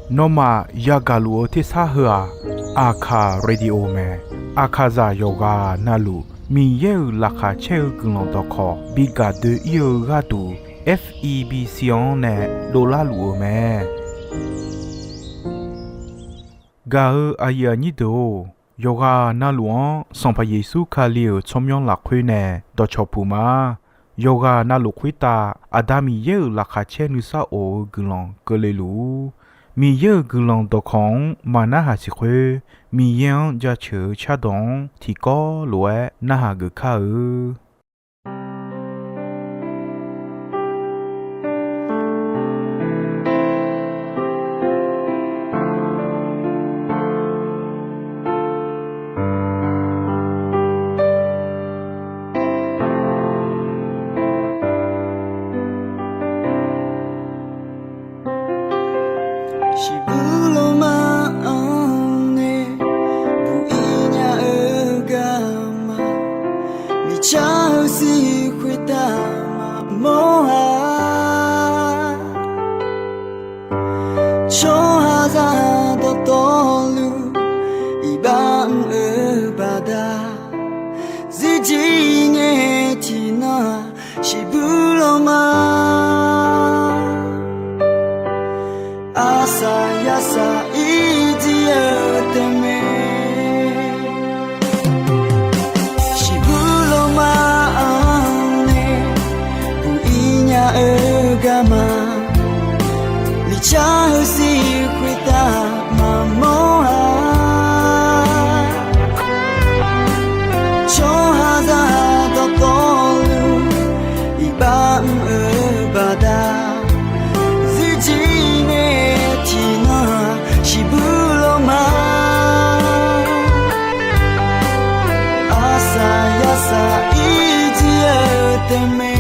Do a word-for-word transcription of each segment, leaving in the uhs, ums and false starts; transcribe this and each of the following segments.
Nawmaf yagaq luf-eu tersar heu-aq, Aqkaq Radio mae. Aqkaqzaq yawqghaq navluf Miqyaer-euq laqkhaq caer-eu guiqlanq dawqkawq bi gaq doe-ir-eu gharduq, F E B C-anr nae dovlar luf-eu mae. Gaq-eu aqyuif aqnyir deuq-or, yawqghaq navluf-anr Sanqpaq Yeqsur Kali-euq tsawrmyanr lafkhoer nae dawqcawq puq ma. Yawqghaq navluf khoertav Aqda Miqyaer-euq laqkhaq caer nuisar of-eu guiqlanq keuvle luf-ur. Miqyaer-euq guiqlanq dawqkawq-anr maqnarhaq siq khoer, Miqyaer-anr jaceuq-eu cardawq-anr tiqkawv lof-aer narhaq geuf kar-eu. Shiqbuq lawma-anr nae buq-ir nya-eu garma, miqcar-eu sir khoertav maqmawr-a. Tsawrhaqzaq dawqtawvluf iqbax mr-eu baqda, zirjir ngae tiqnan-aq shiqbuq lawma. Arsaq yarsaq irjir-eu taef mae. Shiqbuq lawma-anr nae buq-ir nya-eu garma, miqcar-eu sir khoertav maqmawr-a. Tsawrhaqzaq dawqtawvluf iqbax mr-eu baqda, zirjir ngae tiqnan-aq shiqbuq lawma. Arsaq yarsaq irjir-eu taef mae.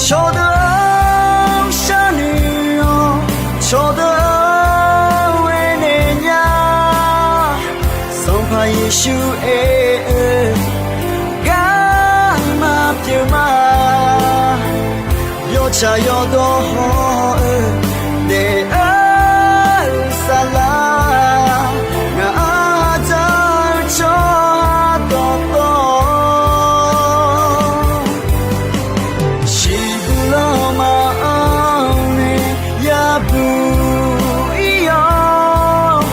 Cawqdeuq-anr sharnoeq-awr, cawqdeuq-anr aernaeq nya. Sanqpaq Yeqsur aer-eu garma pyeuf ma. Yawtsaq yawdawr haw-eu daef-eu saflar, ngaq-anr dzaq-eu tsawrhaq dawqtawv, shiqbuq lawma-anr nae yabuq ir-awr,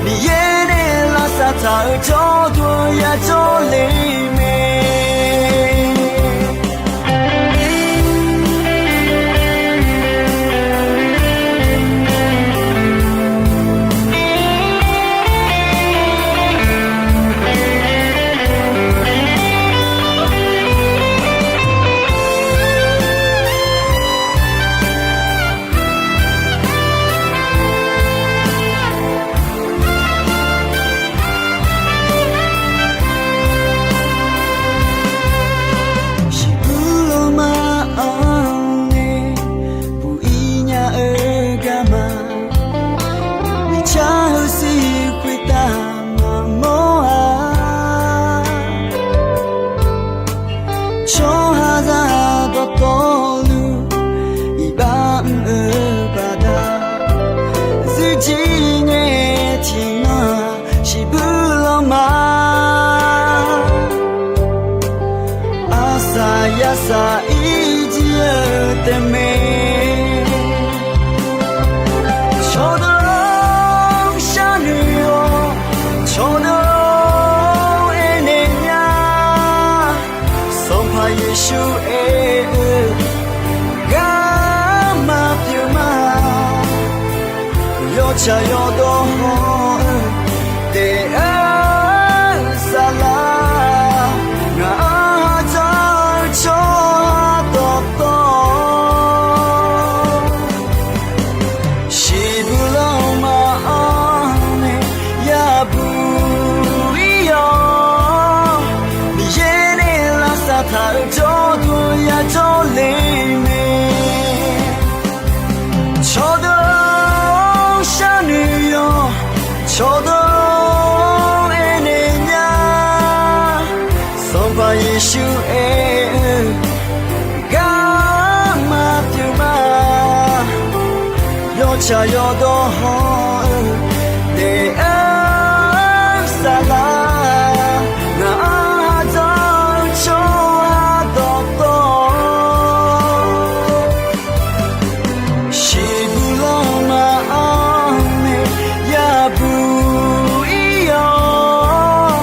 Miqyaer nae lavsav taq-euq jawrduq yajawr le mae. Shiqbuq lawma-anr nae buq-ir nya-eu garma, miqcar-eu sir khoertav maqmawr-a. Tsawrhaqzaq dawqtawvluf iqbax mr-eu baqda, zirjir ngae tiqnan-aq shiqbuq lawma. Arsaq yarsaq irjir-eu taef mae. Cawqdeuq-anr sharnoeq-awr, cawqdeuq-anr aernaeq nya. Sanqpaq Yeqsur aer-eu garma pyeuf ma. Yawtsaq yawdawr haw-eu daef-eu saflar, ngaq-anr dzaq-eu tsawrhaq dawqtawv, shiqbuq lawma-anr nae yabuq ir-awr, Miqyaer nae lavsav taq-euq jawrduq yajawr le mae. Cawqdeuq-anr sharnoeq-awr, Tsaq yawdawr hawr-eu daef-aer saflar, ngaq-anr ha dzanr-eu tsawrhaq dawqtawvluf, shiqbuq lanma-anr nae yabuq ir-awr,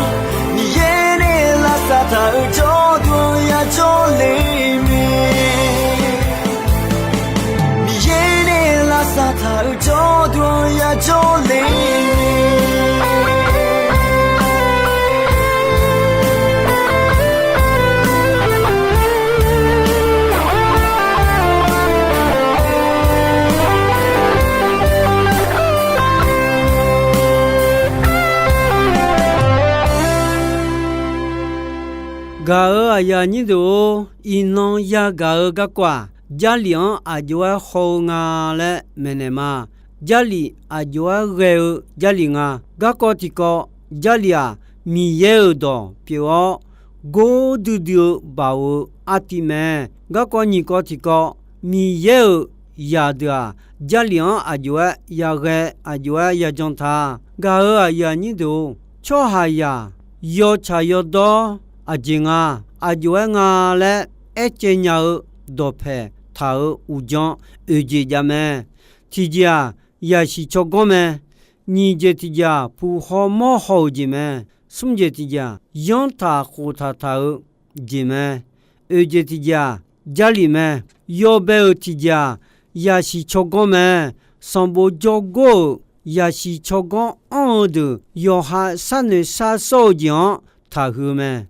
Miqyaer nae lavsav taq-euq jawrduq yajawr le mae. Miqyaer nae lavsav taq-euq jawrduq yajawr le. Gaq-euq aqyuif aqnyir deuq-or, iqnan yagaq-eu garkawv-aq, Jarlif-anr aqjox-aer haw-eu nga laer maeqnaeq ma. Jarlif aqjox-aer ghae-eu Jarlif nga. Garkawv tiqkawv, Jarlif-aq, Miqyaer-euq dawq pyeuf-awr, gordui dui-eu baoq-eu artiv mae. Garkawv nyiq kawv tiqkawv, Miqyaer-euq zaqdeuq-aq, Jarlif-anr aqjox-aer yaghae, aqjox-aer yajan ta. Gaq-euq aqyuif aqnyir deuq-or, tsawrhaqzaq yawtsaq yawdawr aqjeq nga, aqjox-aer nga laer aercaev nya-eu dawqpaeq taq-euq uqdzan oeq jeq jav mae. Tiqjeq-aq, yaqsiq tsawrganr mae. Nyiq jeq tiqjeq-aq, puq haw mawr haw-euq jeq mae. Smr jeq tiqjeq-aq, yanrtaq khoftaq taq-eu jeq mae. Oeq jeq tiqjeq-aq, Jarlif mae. Yawbae-euq tiqjeq-aq, yaqsiq tsawrganr mae. Sanqbof jawrgor-euq yaqsiq tsawrganr anr-eu deuq yawqha sharnoeq sharsawr-eu jeq-anr taqhuiq-eu mae.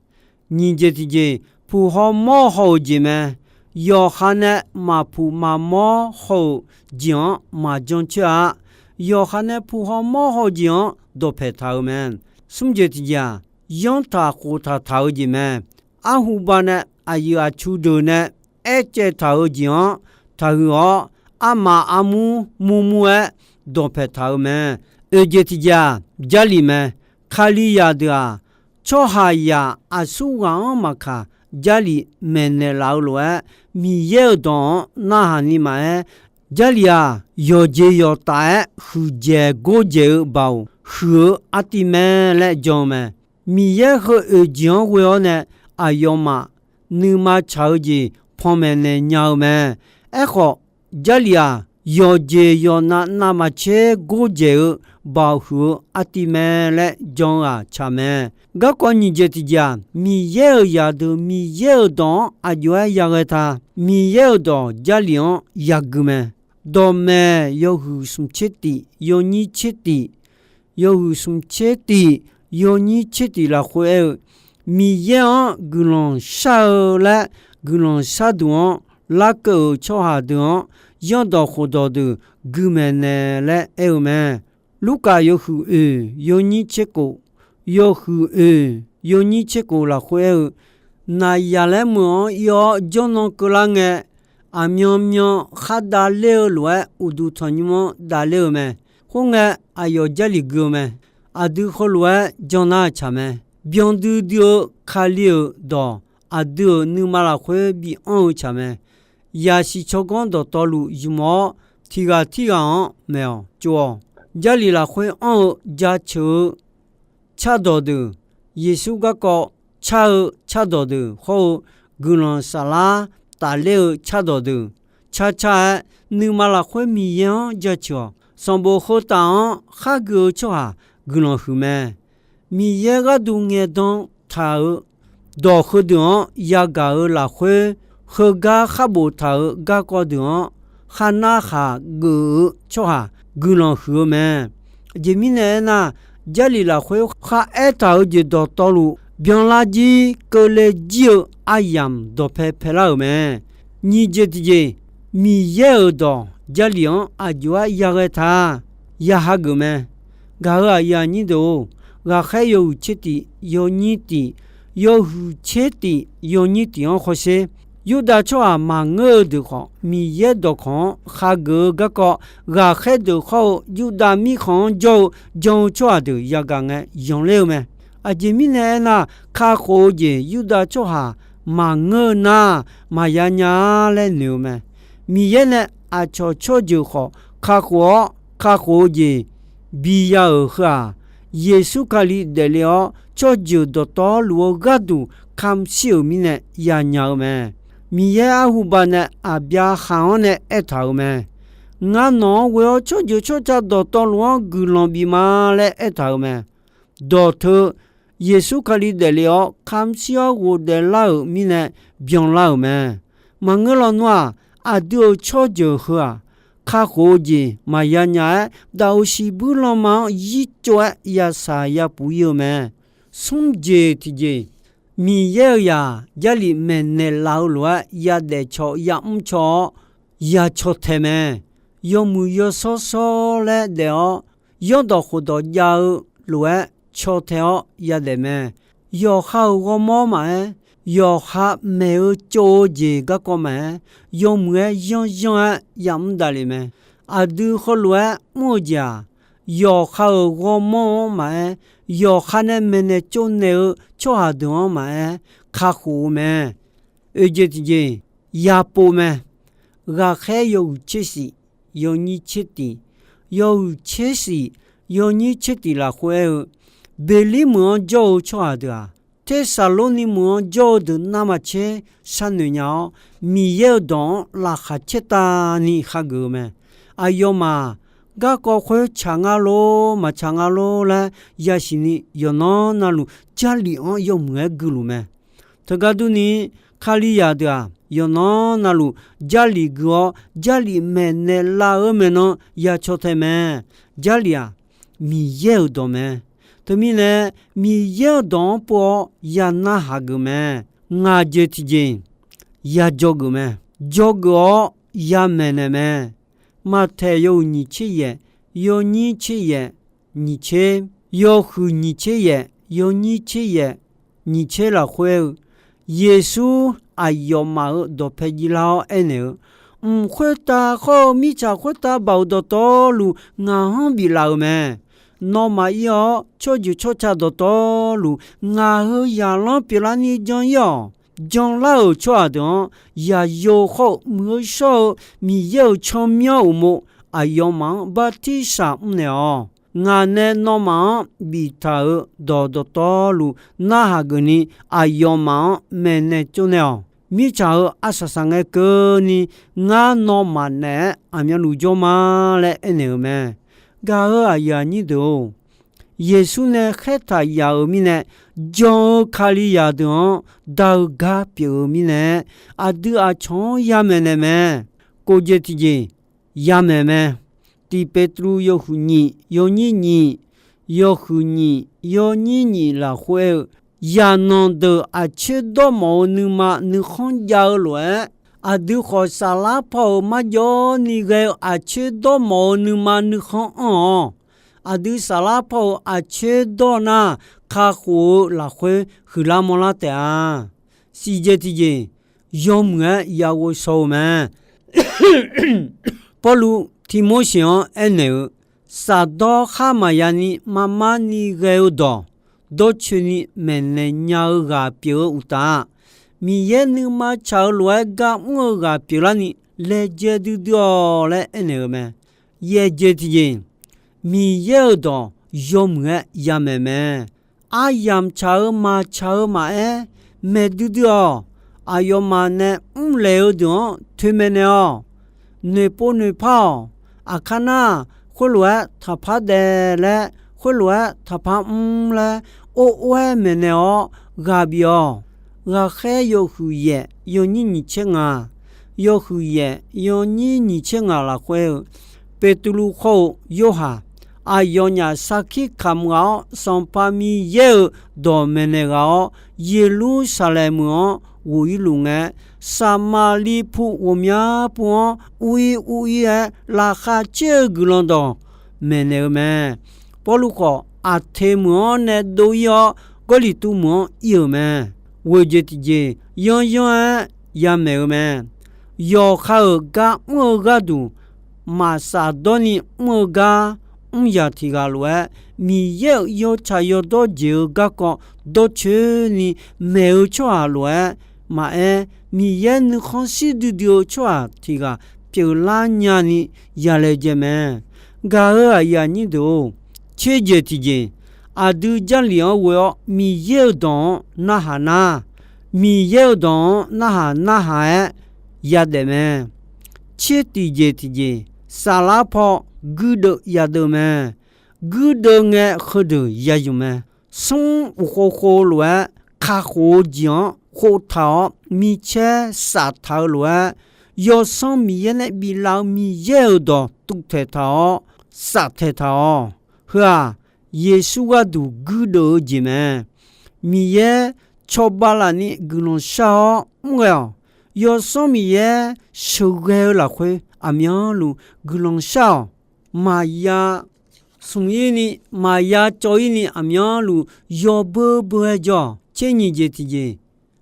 Nyiq jeq tiqjeq, puq haw mawr haw-euq jeq mae. Yawqha nae maqpuq maqmawr haw-euq jeq-anr maqjan coer-a. Yawqha nae puq haw mawr haw-eu jeq-anr dawqpaeq taq-eu mae. Smr jeq tiqjeq-aq, yanrtaq khoftaq taq-eu jeq mae. Arhuba nae aqyuif aqtsu deuq nae aercaev taq-eu jeq-anr taqhuiq-awr, armaf armur murmur-aer dawqpaeq taq-eu mae. Oeq jeq tiqjeq-aq, Jarlif mae. Kalizaq deuq-aq, tsawrhaqzaq aqsurghaq-anr maqkaq, Jarlif maeqnaeq laf-eu lof-aer, Miqyaer-euq dawq-anr narhaq ni maqaer, Jarlif-aq, yawqjeq yawqtaf-aer huiqdzaeq gordzaeq-eu baoq huiq-eu artiv mae laer jan-eu mae. Miqyaer heu oeq jeq-anr ghoe-awr nae, aqyawfmaf nuima tsaq-eu jeq panmaeq naeq nya-eu mae. Aerkhawf, Jarlif-aq, yawqjeq yawqnav navmaqtser gordzaeq-eu baoq huiq-eu artiv mae laer jan-eu-aq tsaq mae. Garkawv nyiq jeq tiqjeq-aq, Miqyaer-euq zaqdeuq Miqyaer-euq dawq-anr aqjox-aer yaghae ta. Miqyaer-euq dawq Jarlif-anr yagui mae. Dawqmaeq yawhuiq smq tser tif yawnyir tser tif, yawhuiq smq tser tif yawnyir tser tif lafkhoer aer-eu, Miqyaer-anr guiqlanq shar-eu laer guiqlanq sharduq-anr larkeuv-euq tsawrhaq deuq-anr, zanrdawq khofdawq deuq gui maeqnaeq laer aer-eu mae. Lurkaf yawhuiq oeq yawnyir tser khof, yawhuiq oeq yawnyir tser khof lafkhoer aer-eu, naqzaq laer meuq-anr ir-awr jawrnan keuvlar ngae, aqmyanmyan khar davler-eu lof-aer uqduq tanqnymr-anr davler-eu mae. Khoerngae, aqyawf Jarlif gui-eu mae. Aqdui heulof-aer jan nar tsaq mae. Byan duidui-eu Kali-euq dawq aqdui-euq nuima lafkhoer bianr-eu tsaq mae. Yaqsiq tsawrganr dawqtawvluf zmq-awr, tiq ghaq tirghaq-anr maeq-awq tsov-awq. Jarlif lafkhoer anr-eu jaceuq-eu cardawq deuq, Yeqsur garkawv car-eu cardawq deuq hawr-eu, guiqlanq saflar tafler-eu cardawq deuq, carcar-aer nuima lafkhoer Miqyaer-anr jaceuq-awq. Sanqbof heu taf-anr khar gui-eu tsawrhaq guiqlanq huiq mae. Miqyaer gharduq ngaeqdan taq-euq dawq heudeuq-anr yagaq-euq lafkhoer, heugar khar boftaq-euq garkawv deuq-anr khar narhaq geuf-eu tsawrhaq guiqlanq huiq-eu mae. Aqjeq mirnae aernar, Jarlif lafkhoer khar aertaq-euq jeq dawqtawvluf byanlar jir keuvle jir-eu aryamq dawqpae paelar-euq mae. Nyiq jeq tiqjeq, Miqyaer-euq dawq Jarlif-anr aqjox-aer yaghae ta, ya hageuf mae. Gaq-euq aqyuif aqnyir deuq-or, ghaqkhaer yawhuiq tser tif yawnyir tif, yawhuiq tser tif yawnyir tif-anr hawsher. Yurdav tsawrhaq maqngeur-eu deuq khawf, Miqyaer dawqkawq-anr khageuf-eu garkawv, ghaqkhaer deuq hawr-eu Yurdav mirkhanq-anr jawr-eu jan-eu tsawrhaq deuq yagaq ngae yanqler-eu mae. Aqjeq mirnae aernar, kakhof-eu jeq Yurdav tsawrhaq maqngeur-eu nar, maqya nya-a laer noeq-eu mae. Miqyaer nae aqcawq tsawrjeuq khawf, kakhof-awr kakhof-eu jeq biya-euq heu-aq, Yeqsur Kali daefle-awr tsawrjeuq dawqtawvluf-eu gharduq kamq shir-euq mirnae yanya-eu mae. Miqyaer arhuba nae Aqbyaqhaq-anr nae aertaq-euq mae. Ngar nawq-anr ghoe-awr tsawrjeuq tsawrca dawqtawvluf-anr guiqlanq bif ma laer aertaq-euq mae. Dawqteu Yeqsur Kali daefle-awr kamq shir-awr ghofdaef lar-euq mirnae byanlar-euq mae. Maqngeur lawnmr-aq, aqdui-euq tsawrjeuq heu-aq, kakhof-eu jeq maqya nya-aer, daf-euq shiqbuir lanma-anr yirtsov-aer yasaq yapuf ir-eu mae. Smr jeq tiqjeq, Miqyaer-euq zaq Jarlif maeqnaeq laf-eu lof-aer yadaef caw yamr caw-awr, ya caw tae mae. Yawmuiq yawshawr shawr laer daef-awr, yawrdawq khofdawq jav-eu lof-aer caw tae-awr yadaef mae. Yawqha-euq ghawrmawr maqaer, yawqha maeq-eu tsov-eu jeq garkawv maqaer, yawmuiq-aer yanryanr-aer yamr davlef mae. Aqdui heulof-aer mr-eu jeq-aq, yawqha-euq ghawrmawr-anr maqaer, yawqha nae maeqnaeq tsovnaeq-eu tsawrhaq deuq-anr maqaer, kakhof-eu mae. Oeq jeq tiqjeq, yapov mae. Ghaqkhaer yawhuiq tser shif, yawnyir tser tiq, yawhuiq tser shif, yawnyir tser tiq lafkhoer aer-eu, Beqlir meuq-anr jawr-eu tsawrhaq deuq-aq, Tersaqlorni meuq-anr jawr-eu deuq navmaqtser sharnoeq nya-awr, Miqyaer-euq dawq-anr laqkhaq caertavni hageuf-eu mae. Aqyawfmaf-aq, garkawv khoer tsaq nga lor maqtsaq nga lor laer yasiqni yawqnan navluf Jarlif-anr yawmuiq-aer guiluf mae. Teugar durni, Kalizaq deuq-aq, yawqnan navluf Jarlif gui-awr, Jarlif maeqnaeq lav-eu maeqnan ya caw tae mae. Jarlif-aq, Miqyaer-euq dawq mae. Teumirnae, Miqyaer-euq dawq-anr pov-awr ya narhaq geuf mae. Ngaq jeq tiqjeq, ya dzawgeuf mae. Dzawgeuf-awr ya maeqnaeq mae. Maqtaeq yawhuiq nyiq tser yaef, yawnyir tser yaef, nyiq tser, yawhuiq nyiq tser yaef, yawnyir tser yaef, nyiq tser lafkhoer-eu, Yeqsur aqyawfmaf-euq dawqpae jir lar-awr aernaeq-eu, Mq khoertav khawr-eu mirtsaq khoertav baoq dawqtawvluf ngaq-anr biflaf-euq mae. Nawmaf ir-awr, tsawrjeuq tsawrca dawqtawvluf ngaq heu zaqlanr pyeuflarni jan ir-awq. Janlar-euq tsawrhaq deuq-anr, yaqyo khawr-eu muiq-eu shawr-eu Miqyaer-euq tsawrmyanr uqmov aqyawfmaf-anr bartirsaq mrnaeq-awq. Ngaq nae nawmaf-anr biftaq-euq dawq dawqtawvluf narhaq geufni aqyawfmaf-anr maeqnaeq tsovnaeq-awq. Mirtsaq heu arsaq saq ngae keuvni ngar nawmaf naeq-aer aqmyanluf jawr ma laer aernaeq-eu mae. Gaq-eu aqyuif aqnyir deuq-or, Yeqsur nae khaertaq yaf-euq mirnae, jan-eu Kalizaq deuq-anr da-eu gar pyeuf-eu mirnae, aqdui aqcawq-anr yamaeq naeq mae. Kof jeq tiqjeq, yamaeq mae. Tiq Petru yawhuiq nyiq yawnyir nyiq, yawhuiq nyiq yawnyir nyiq lafkhoer aer-eu, zaqnanq deuq aqcoer dawrmawf-eu nuima nuikhanr jav-eu lof-aer, aqdui khawf saflar paw-euq marjawvni ghae-eu aqcoer dawrmawf-eu nuima nuikhanr anr-awq. Aqdui saflar paw-euq aqcoer dawr nar, kakhof-eu lafkhoer huiqlar manrlar taef-a. Siqjeq tiqjeq, yawmuiq-aer ya ghovshaw-eu mae. Pawrluv Tivmorseq-anr aernaeq-eu, shafdawr khar maqya ni marmar ni ghae-eu dawq, dawrcoeni maeqnaeq nya-eu ghaq pyeuf-eu uqtaf, Miqyaer nuima tsaq-eu lof-aer gar mr-eu ghaq pyeuflarni laejae duidui-awq laer aernaeq-eu mae. Yaeq jeq tiqjeq, Miqyaer-euq dawq yawmuiq-aer yamaeq mae. Aryamq tsaq-eu maqtsaq-eu maqaer, maeq duidui-awq. Aqyawfmaf nae mrlaeq-eu deuq-anr toeqmaeq naeq-awq. Noeqpov noeqpar-awq. Aqkar nar, khoerlof-aer taqpar daef laer, khoerlof-aer taqpar mr laer, or or-aer maeqnaeq-awr ghaq bif-awq. Ghaqkhaer yawhuiq yaef yawnyir nyiq tser ngaq, yawhuiq yaef yawnyir nyiq tser ngaq lafkhoer-eu, Beqtuvluv khawr-eu Yorhaq, aqyawfnyaf sarkir kamq ghaq-awr Sanqpaq Miqyaer-euq dawq maeqnaeq ghaq-awr, Yeqlursaqlaeq meuq-anr ghof-ir luf ngae, Saqmaqliv pu ghawqmya pu-anr ur-ir ur-ir-aer laqkhaq caer-eu guiqlanq dawq maeqnaeq-eu mae. Pawrluv khawf, Aqteq meuq-anr nae dov-ir-awr, Gawrliqtu meuq-anr ir-euq mae. Ghoeq jeq tiqjeq, yanryanr-aer yamaeq-eu mae. Yawqha-euq gar mr-eu gharduq, maqsaf dawrni mr-eu gar mr yaq tiq ghaq lof-aer, Miqyaer-euq yawtsaq yawdawr jeq-eu garkawv dawrcoeni maeq-eu tsawrhaq lof-aer maqaer, Miqyaer nuikhanr shir duidui-eu tsawrhaq tiq ghaq pyeuflar nyani yalaejae mae. Gaq-eu aqyuif aqnyir deuq-or, tserjeq tiqjeq, aqdui Jarlif-anr ghoe-awr Miqyaer-euq dawq-anr narhaq nar, Miqyaer-euq dawq-anr narhaq narhaq-aer yadaef mae. Tser tiqjeq tiqjeq, saflar paw guirdeuv yadeuv mae. Guirdeuv ngae heudeuq ya yuf mae. Smr uqkhov khov lof-aer kakhof-eu jeq-anr khov taq-awr micaer saftaq-eu lof-aer, Yawsanr Miqyaer nae biflaf-eu Miqyaer-euq dawq tuvtaeq taq-awr saftaeq taq-awq. Heu-aq, Yeqsur gharduq guirdeuv-eu jeq mae. Miqyaer cawba lafni guiqlanq shar-awr mr ghae-awq. Yawsanr Miqyaer sheuqghae-eu lafkhoer aqmyanluf guiqlanq shar-awq. Maqya smq-ir ni, maqya cawv-ir ni aqmyanluf yawbeur beur-aer jawr-awq. Tser nyiq jeq tiqjeq,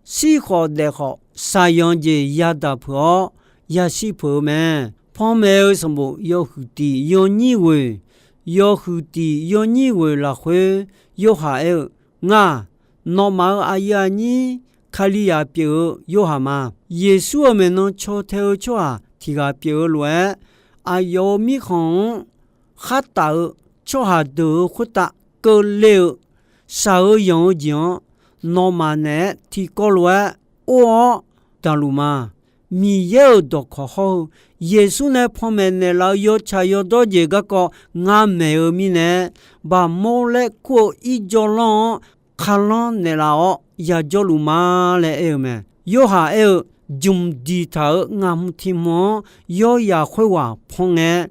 shir khawf daef khawf, shaqyanq jeq yadaq peuq-awr yashir peuq-eu mae. Panmaeq-eu sanqbof yawhuiq tiq yawnyir ghoeq, yawhuiq tiq yawnyir ghoeq lafkhoer, Yorhaq aer-eu, Ngar, nawmaf-euq aqyuif aqnyir Kalizaq pyeuf-eu Yorhaq ma. Yeqsur-euq maeqnan caw tae-eu tsawrhaq tiq ghaq pyeuf-eu lof-aer, aqyawf-euq mirkhanq-anr khartaf-eu tsawrhaq deuq-euq khoertav keuvle-eu shaq-eu yanq-eu jeq-anr, nawmaf naeq-aer tiqkawv lof-aer or-awr daqluf ma. Miqyaer-euq dawqkawq hawr-eu, Yeqsur nae panmaeq naeqlaf-eu yawtsaq yawdawr jeq garkawv ngar maeq-eu mirnae, baqmawr laer kur-eu irjawr lanr-anr kharlanr naeqlaf-awr yajawrluf ma laer aer-eu mae. Yorhaq aer-eu, jmq diqtaq-euq ngaq hmq tiq hmq-anr yawrzaq khoerghaq pan ngae,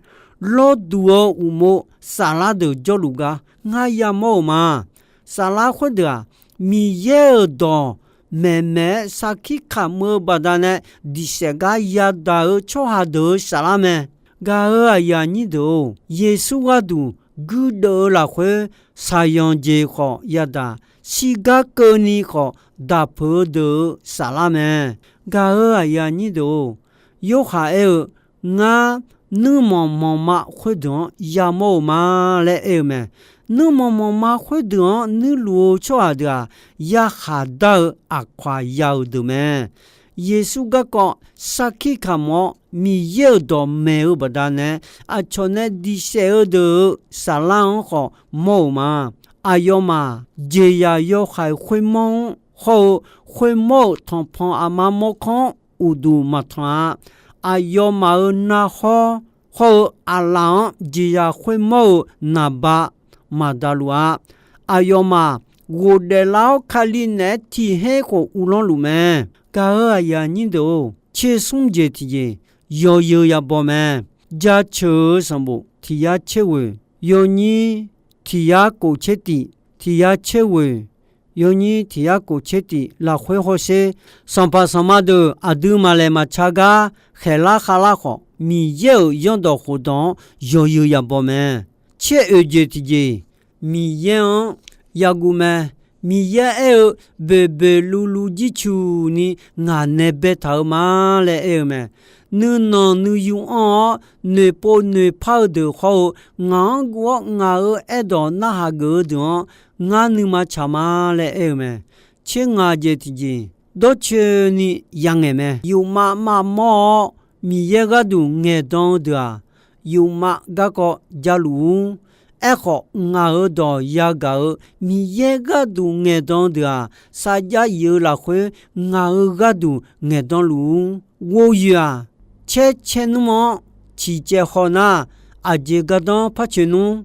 lawrduq-eu uqmov saflar deuq jawrluf gar ngar yamawr-euq ma. Saflar khoerdeuq-aq, Miqyaer-euq dawq maeqmaeq-aer sarkir kamq-eu baqdanae diqsaef gar yadaq-eu tsawrhaq deuq-euq saflar mae. Gaq-eu aqyuif aqnyir deuq-or, Yeqsur gharduq guirdeuv-eu lafkhoer, shaqyanq jeq khawf yadaq, shirgar keuvni khawf daq peuq-eu deuq-euq saflar mae. Gaq-eu aqyuif aqnyir deuq-or, Yorhaq aer-eu, Ngar nuirmanq manqma khoerdeuq-anr yamawr-euq ma laer aer-eu mae. Nuirmanq manqma khoerdeuq-anr nuirluf-eu tsawrhaq deuq-aq, yarkhaq dar-eu aqkawq-aq ya-euq deuq mae. Yeqsur garkawv sarkir kamq-awr Miqyaer-euq dawq maeq-eu baqdanae, aqcawq nae diqsaef-eu deuq-euq saflar-anr khawf mawr-euq ma. Aqyawfmaf jeqzaq yawhaiq khoermawr-anr hawr-eu, khoermawr-euq tanqpanq aqma mawrkawr-anr uqduq maqtanq-a. Aqyawfmaf-euq narhawr hawr-eu aqlaf-anr jeqzaq khoermawr-euq naqba maqdaq luf-a. Aqyawfmaf ghofdaef lar-awr Kali naeq-aer tiq her khof uvlanr luf mae. Gaq-eu aqyuif aqnyir deuq-or, tser smr jeq tiqjeq, yawzeu yabaw mae. Jaceuq-eu sanqbof tiq yar tser ghoeq, yawnyir tiq yar kof tser tiq, tiq yar tser ghoeq, yawnyir tiq yar kof tser tiq lafkhoer hawsher. Sanqpaq sanqma deuq aqdui maqlaeq maqca gar khaeqlar khavlar khawf, Miqyaer-euq zanrdawq khofdawq-anr yawzeu yabaw mae. Tser oeq jeq tiqjeq, Miqyaer-anr yaguv mae. Miqyaer aer-eu, boeqboeq luvluv jircuq ni ngaq nae baetaq-eu ma laer aer-eu mae. Nuinanq nuiyu anr-awr, noeqpov noeqpar-eu deuq hawr-eu, ngaq-anr guv-awr ngaq-euq aerdawq narhaq geuf-eu deuq-anr, ngar nuima tsaq ma laer aer-eu mae. Tser ngaq jeq tiqjeq, dawrcoeni yangaeq mae. Yufmav mavmawr-awr Miqyaer gharduq ngaeqdan-eu deuq-aq, yufmav garkawv jaluf-ur. Aerkhawf, ngaq-euq dawq yagaq-eu Miqyaer gharduq ngaeqdan-eu deuq-aq, sarjax yif-eu lafkhoer ngaq-euq gharduq ngaeqdan luf-ur. Ghovyoeq-aq, caer caernmr-anr ciqcaev haw nar, aqjeq gardanr par coeq nmr.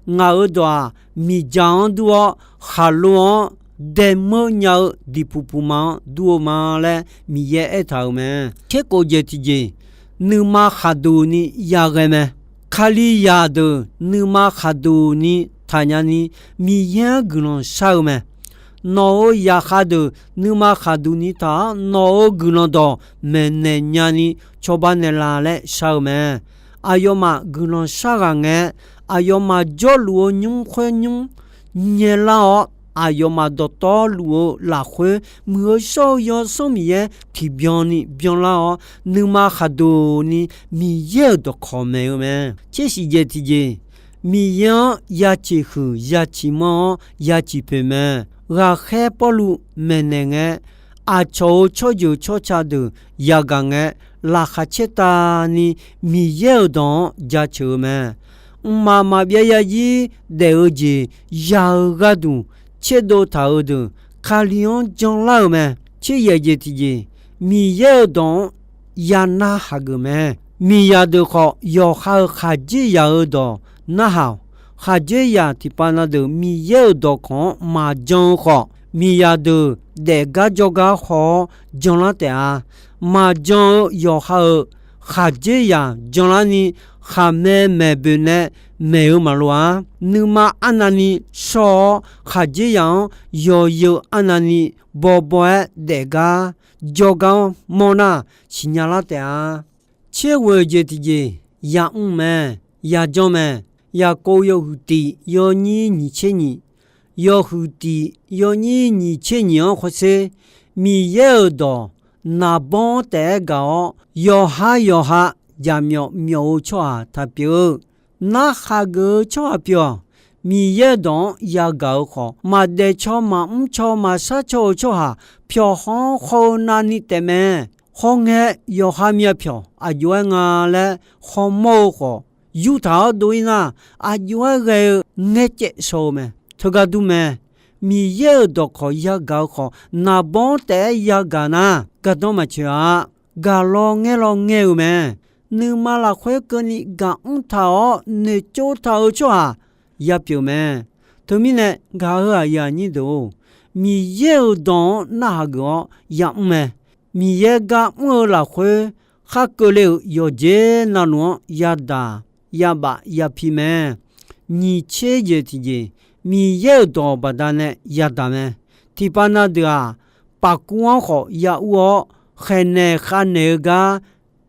Ngaq-euq dawq-aq, miqdzaq-anr dur-awr, khaqlo-anr daemeur nya-eu diqpuq puq ma-anr dur-eu ma laer Miqyaer aertaq-euq mae. Tser kof jeq tiqjeq, nuima khaqduq ni yaghae mae. Kalizaq deuq nuima khaqduq ni taqnya ni Miqyaer-anr guiqlanq shar-eu mae. Nawq-euq zaqkhav deuq nuima khaqduq ni taq-awr, nawq-euq guiqlanq dawq maeqnaeq nyani cawba naeqlaf laer shar-eu mae. Aqyawfmaf guiqlanq shar ghaq ngae, aqyawfmaf jawrluf-eu nymr khoer nymr nyaelar-awr, aqyawfmaf dawqtawvluf-eu lafkhoer Muiq-eu shawr-eu Yawsanr Miqyaer tiqbyan ni byanlar-awr, nuima khaqduq ni Miqyaer-euq dawqkawq maeq-eu mae. Tser siq jeq tiqjeq, Miqyaer-anr ya ciq huiq ya ciq manr-awr ya ciq poeq mae. Ghaqkhaer Pawrluv maeqnaeq ngae, aqcawq-euq tsawrjeuq tsawrca deuq yagaq ngae, laqkhaq caertavni Miqyaer-euq dawq-anr jaceuq-eu mae. Mqmaq maqbyav yarzir daef-eu jeq ya-eu gharduq tserdov taq-euq deuq Kali-anr janlar-eu mae. Tser yaeq jeq tiqjeq, Miqyaer-euq dawq-anr ya narhaq geuf mae. Miqyaq deuq khawf, yawqha-euq khaqdzerzaq-eu dawq narhaq-awq. Khaqdzerzaq tiqpav na deuq Miqyaer-euq dawqkawq-anr maqjan-eu khawf, miqyaq deuq daefgar jawrgar haw-awr janlar taef-a. Maqjan-eu yawqha-euq khaqdzerzaq janlarni, khaqmae maeqboeq nae maeq-eu maqloq-a. Nuima arnavni shawr-awr, khaqdzerzaq-anr yawzeu arnavni bawbaw-aer daefgar jawrgar-anr mawr nar, siqnya lar taef-a. Tser ghoeq jeq tiqjeq, yamr mae, yajanr mae. Yaqkov yawhuiq tiq yawnyir nyiq tser nyiq, yawhuiq tiq yawnyir nyiq tser nyiq-anr hawsher, Miqyaer-euq dawq naqbawr taef-aer gaq-awr, yawqha yawqha jaqmyawf myawf-eu tsawrhaq taq pyeuf-eu. Narhaq geuf-eu tsawrhaq pyeuf-awq. Miqyaer-euq dawq-anr yagaq-eu khawf, maqdaef caw maqmr caw maqshar caw-eu tsawrhaq pyawq haw-anr haw-eu navni taefmae. Hawngae yawqha myavpyawq aqjox-aer nga laer hawmawr-eu khawf, yurtaq-awr dov-ir nar, aqjox-aer ghae-eu ngaer caev shaw-eu mae. Teugar dur mae. Miqyaer-euq dawqkawq yagaq-eu khawf, naqbawr taef-aer yagaq nar, gardanr maqtsoeq-a. Gaqlaw ngaerlaw ngaer-eu mae. Nuima lafkhoer keuvni gaqmr taq-awr noeqtsov taq-eu tsawrhaq yapyeuf mae. Teumirnae, gaq-euq aqyuif aqnyir deuq-or, Miqyaer-euq dawq-anr narhaq geuf-awr yamr mae. Miqyaer gar mr-eu lafkhoer, khar keuvle-euq yawqjeq navluf-anr yadaq, yabaf yapi mae. Nyiq tser jeq tiqjeq, Miqyaer-euq dawq baqdanae yadaq mae. Tiqpav na deuq-aq, paqkuv-anr khawf ya ur-awr, khaeqnaeq khavnaeq-eu gar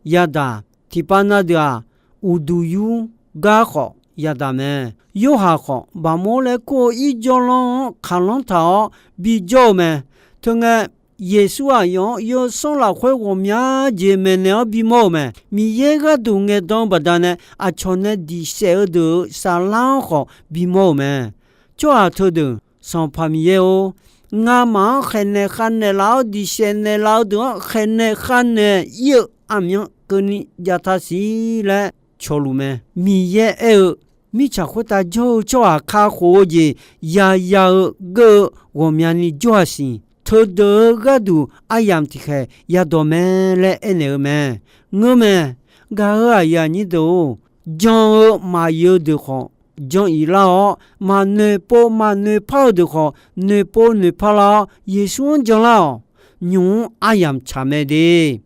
yadaq. Tiqpav na deuq-aq, uqduq yur gar khawf yadaq mae. Yorhaq khawf, baqmawr laer kur-eu irjawr lanr-anr kaqlanr taq-awr bijawr-eu mae. Teungae, Yeqsur aqyawf-anr yawsanr lafkhoer ghawqmya jeq maeqnaeq-awr bimawr-euq mae. Miqyaer gharduq ngaeqdan-eu baqdanae, aqcawq nae diqsaef-eu deuq-euq saflar-anr khawf bimawr-euq mae. Tsawrhaq teudeuq, Sanqpaq Miqyaer-or, ngamaf-anr khaeqnaeq khavnaeq laf-awr diqsaef naeqlaf-eu deuq-anr khaeqnaeq khavnaeq ir-eu aqmyan keuvni jav taq siq laer cawqluf mae. Miqyaer aer-eu, mirtsaq khoertav jawr-eu tsawrhaq kakhof-eu jeq yaya-eu geur-eu ghawqmyani jawr-a siq. Teudeuq-eu gharduq aryamq tiqkhaeq yadawq mae laer aernaeq-eu mae. Ngeur mae. Gaq-euq aqyuif aqnyir deuq-or, jan-eu maqyif-eu deuq khawf, jan-iq lar-awr, maqnoeq pov maqnoeq par-eu deuq khawf, noeq pov noeq par lar-awr, Yeqsur-anr janlar-awq. Nymq-mr aryamq tsaq mae de.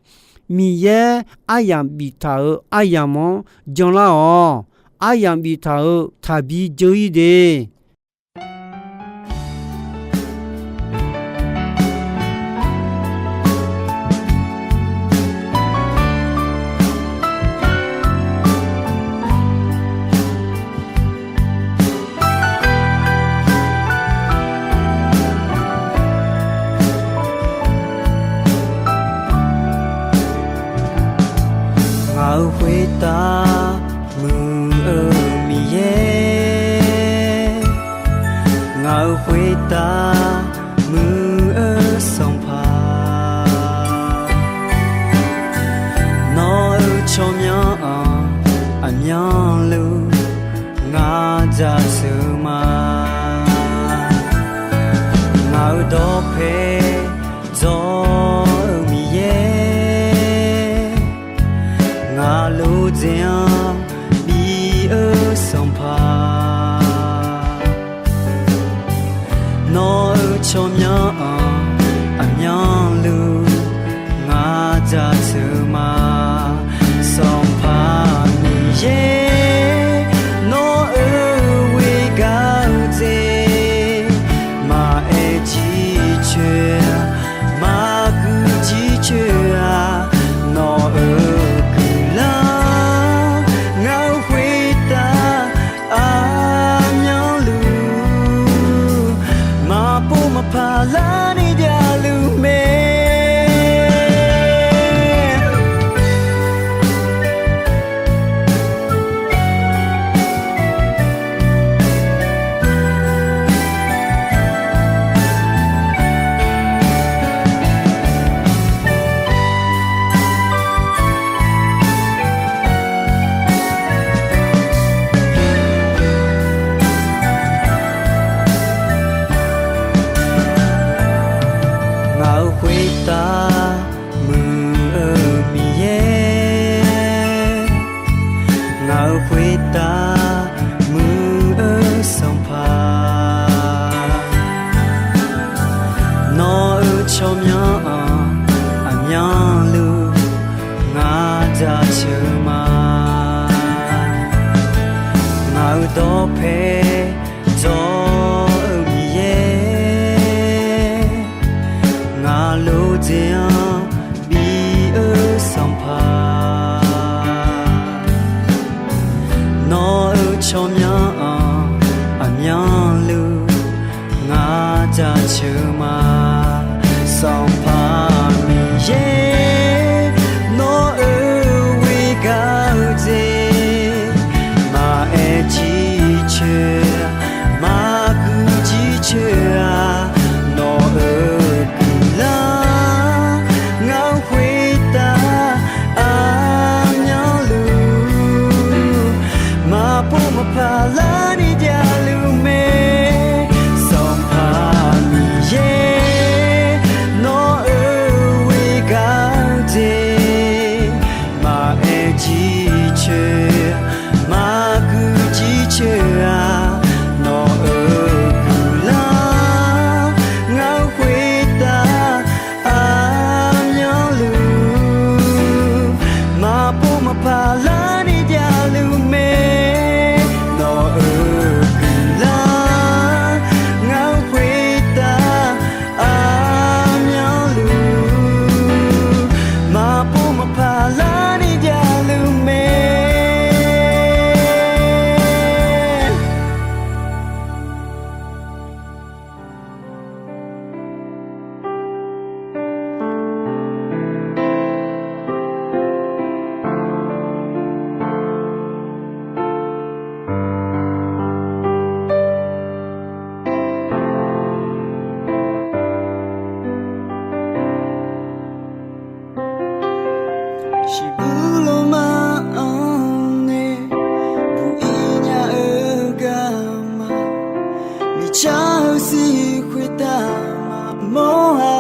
Miqyaer aryamq biftaq-euq aryamq-anr janlar-awq. Aryamq biftaq-euq taqbi dzeur-ir de. Ngaq-euq khoertav muiq-eu Miqyaer, ngaq-euq khoertav muiq-eu Sanqpaq, nawq-euq tsawrmyanr-anr aqmyanluf ngar jaceuq ma. Ngaq-euq dawqpae dzawr-eu Miqyaer, ngaq lodzae-anr bi-eu Sanqpaq, nawq-euq tsawrmyanr-anr aqmyanluf ngar jaceuq ma. Sanqpaq Miqyaer, nawq-euq ghoer gar-eu dzae, maqaer jircoer-a, maqguir jircoer-a, nawq-euq guiqlanq ngaq-euq khoertav aqmyanluf maqpov maqpar lar Khoertav muiq-eu Sanqpaq, nawq-euq tsawrmyanr-anr aqmyanluf ngar jaceuq-eu ma. Ngaq-euq dawqpae dzawr-eu Miqyaer, ngaq lof dzaeq-anr bif-eu Sanqpaq, nawq-euq tsawrmyanr-anr aqmyanluf ngar jaceuq-eu ma. Sanqpaq Miqyaer, nawq-euq ghoer gaq-eu jeq maqaer jircoer, maqguiq jircoer-a. Nawq-euq guiqlanq ngar khoertav aqmyanluf maqpov maqpaq larni javluf mae. Sanqpaq Miqyaer, nawq-euq ghoer gaq-eu jeq maqaer jircoer, maqguiq jircoer-a. Nawq-euq guiqlanq ngar khoertav aqmyanluf maqpov maqpaq larni javluf mae. Nawq-euq guiqlanq ngar khoertav aqmyanluf maqpov maqpaq larni javluf mae. Shiqbuir lawrma-anr nae buq-ir nya-eu garma, miqcar-eu sir khoertav maqmawr-a.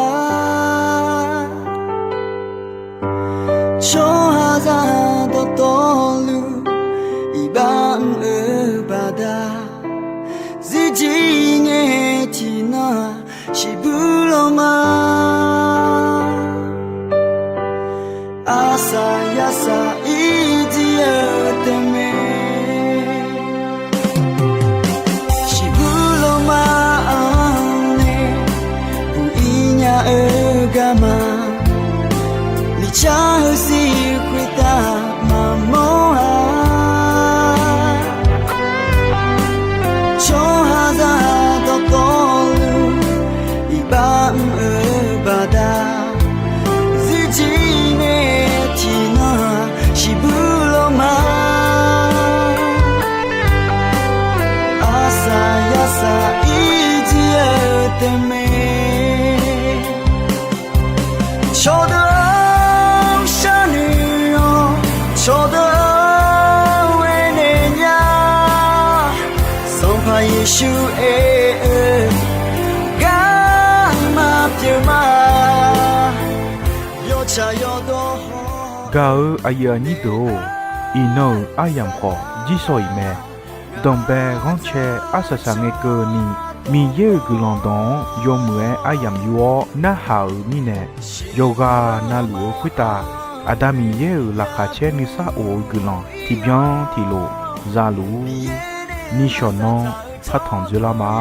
Tsawrhaqzaq dawqtawvluf iqbax mr-eu baqda, zirjir ngae tiqnan-aq shiqbuir lawrma, arsaq yarsaq irjir-eu taef mae. Shiqbuir lawrma-anr nae buq-ir nya-eu garma, miqcar-eu sir khoertav maqmawr-a. Tsawrhaqzaq dawqtawvluf iqbax mr-eu baqda, zirjir ngae tiqnan-aq shiqbuir lawrma, arsaq yarsaq irjir-eu taef mae. Cawqdeuq-anr sharnoeq-awr, cawqdeuq-anr aernaeq nya, Sanqpaq Yeqsur aer-eu garma pyeuf ma. Yawtsaq yawdawr haw. Gaq-eu aqyuif aqnyir deuq-or, iqnan-euq aryamq khawf jirshaw-iq mae. Danqbae ghanrcae arsaq saqngae keuvni, Miqyaer-euq guiqlanq dawq-anr yawmuiq-aer aryamq yur-awr narhaq-euq mirnae, yawqghaq navluf-eu khoertav Aqda Miqyaer-euq laqkhaq caer nuisar of-eu guiqlanq tiqbyan tiqlof zaluf-ur. Nishawq nanr partanq dzoerlar ma.